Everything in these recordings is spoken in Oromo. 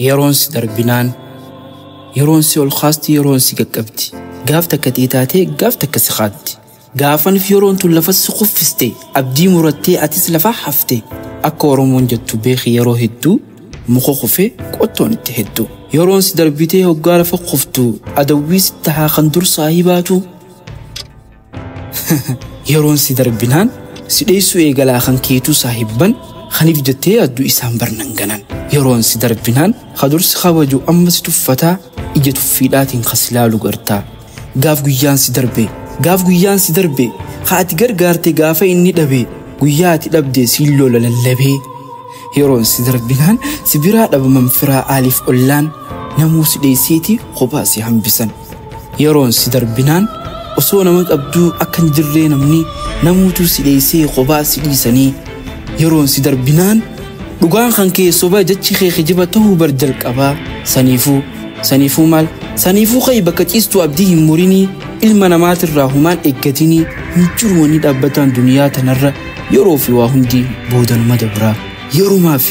Yeroon si darbinaan, yeroon si ol kaasti, yeroon si qaqqabdi. Gaaf takka xiitaatee, gaaf takka si qaatti. Gaafanif yeroon tun lafa si kuffiste, abdii murattee atis lafa hafte. Akka Oromoon jettu beeki, yeroo hedduu muka kufee qottoon itti hedduu. Yeroon si darbitee hoggaa lafa kuftu, adawwii sitti haa kan dur saahibaatu. Yeroon si darbinaan si dheessuu eegalaa kan keetuu saahibban, kaniif jettee yaaddu isaan barnan ganan. Yeroon si darbinaan kadursi kabaju amma si tuffataa, ija tuffiidhaatiin kas ilaalu gartaa. Gaaf guyyaan si darbe, gaaf guyyaan si darbe, haa ati gargaarte gaafa inni dhabe, guyyaa ati dhabde siin lola lallabee. Yeroon si darbinaan si biraa dhabaman firaa aaliif ollaan, namuu si dheesseeti kophaa si hambisan. Yeroon si darbinaan osoo nama qabduu akka hin jirree namni namuutuu si dheessee kophaa si dhiisanii. Yeroon si darbinaan dhugaan kan kee soba, jechi kee kijiba ta'uu bar jalqabaa. Saniifuu maal, saniifuu ka'i bakka ciistu, abdii hin murinii, ilma namaatirraa humaan eeggatinii. Hin jiru wanni dhaabbataan duniyaa tanarra, yeroo fi waa hundi boodanuma dabraa. Yerumaaf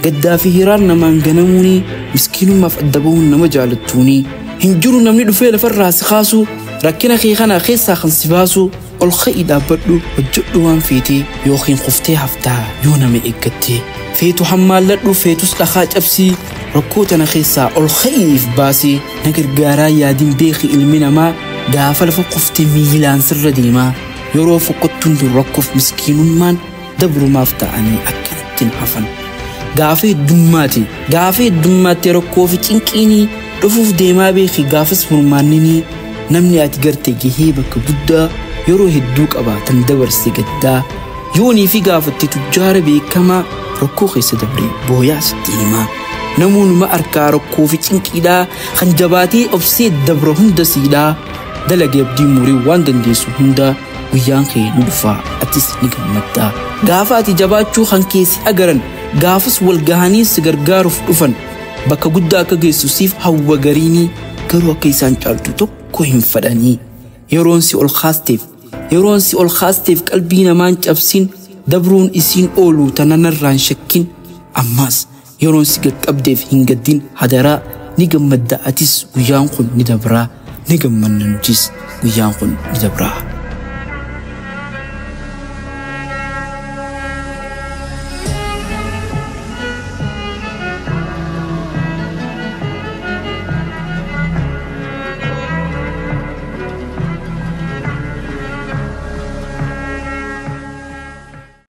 gaddaa fi hiraan namaan ganamuunii, miskiinummaaf adda bahuun nama jaalattuunii. Hin jiru namni dhufee lafarraa si kaasu, rakkina kee kana keessaa kan si baasu. Ol ka'ii dhaabbadhu, hojjedhu waan feetee, yookiin kuftee haftaa yoo nama eeggattee. Feetu hammaalladhu, feetus dhakaa cabsii, rakkoo tana keessaa ol ka'iif baasii. Na gargaaraa yaadin, beeki ilmi namaa gaafa lafa kuftee miilaan sirra deemaa. Yeroo fokkottuun tun rakkoof miskiinummaan dabrumaaf ta'anii akkanatti hin hafan. Gaafa heddummaati, gaafa heddummaatti rakkoo fi cinqiinii dhufuuf deemaa, beeki gaafas furmaanninii. Namni ati garte gahee bakka guddaa yeroo hedduu qabaatan dabarse gaddaa. Yoonii fi gaafatte tujjaara beekamaa rakkoo keessa dabree booyaa sitti himaa. Namoonni harkaa rakkoo fi cinqiidhaa kan jabaatee obsee dabra hunda siidhaa. Dalagee abdii murii waan dandeessu hundaa, guyyaan kee ni dhufaa, atis ni gammaddaa. Gaafa ati jabaachuu kan keessi agaran, gaafas wal gahanii si gargaaruuf dhufan. Bakka guddaa akka geessu siif hawwa gariinii, garuu akka isaan caaltu tokko hin fadhanii. Yeroon si ol kaasteef, yeroon si ol kaasteef qalbii namaan cabsin, dabruun isiin oolu tananarraan shakkin. Ammaas yeroon si qaqqabdeef hin gaddin hadaraa, ni gammadda atis, guyyaan kun ni dabraa, ni gammanna nutis, guyyaan kun ni dabraa.